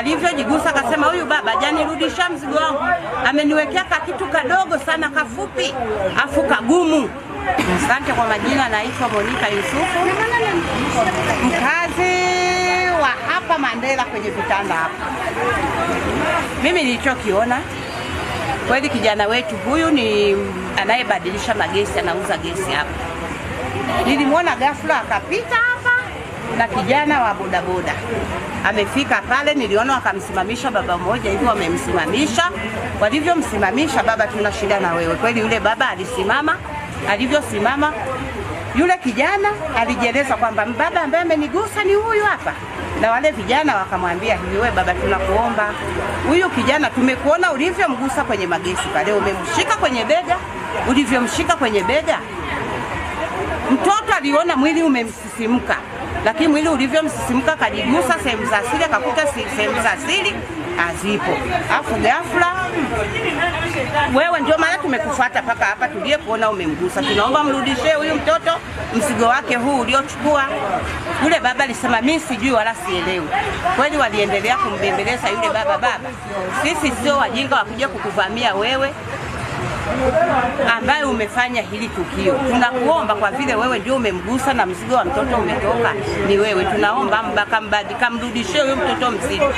Alivyojigusa akasema, huyu baba hajanirudisha mzigo wangu, ameniwekea kakitu kadogo sana kafupi, afu kagumu. Asante. Kwa majina naitwa Monica Yusufu, mkazi wa hapa Mandela kwenye vitanda hapa. Mimi nilichokiona kweli, kijana wetu huyu ni anayebadilisha magesi, anauza gesi hapa. Nilimwona ghafla akapita hapa na kijana wa bodaboda amefika pale, niliona wakamsimamisha baba mmoja hivi, wamemsimamisha. Walivyomsimamisha, baba, tuna shida na wewe kweli. Yule baba alisimama, alivyosimama yule kijana alijieleza kwamba baba ambaye amenigusa ni huyu hapa, na wale vijana wakamwambia hivi, we baba, tunakuomba huyu kijana tumekuona ulivyomgusa kwenye magesi pale, umemshika kwenye bega, ulivyomshika kwenye bega mtoto aliona mwili umemsisimka, lakini mwili ulivyomsisimka akajigusa sehemu za asili, akakuta sehemu za asili hazipo. Afu ghafla wewe, ndio maana tumekufuata mpaka hapa, tulie kuona umemgusa. Tunaomba mrudishie huyu mtoto mzigo wake huu uliochukua. Yule baba alisema mimi sijui wala sielewi. Kweli waliendelea kumbembeleza yule baba, baba, sisi sio wajinga wa kuja kukuvamia wewe ambaye umefanya hili tukio. Tunakuomba kwa vile wewe ndio umemgusa na mzigo wa mtoto umetoka ni wewe, tunaomba kamrudishie huyu mtoto mzigo.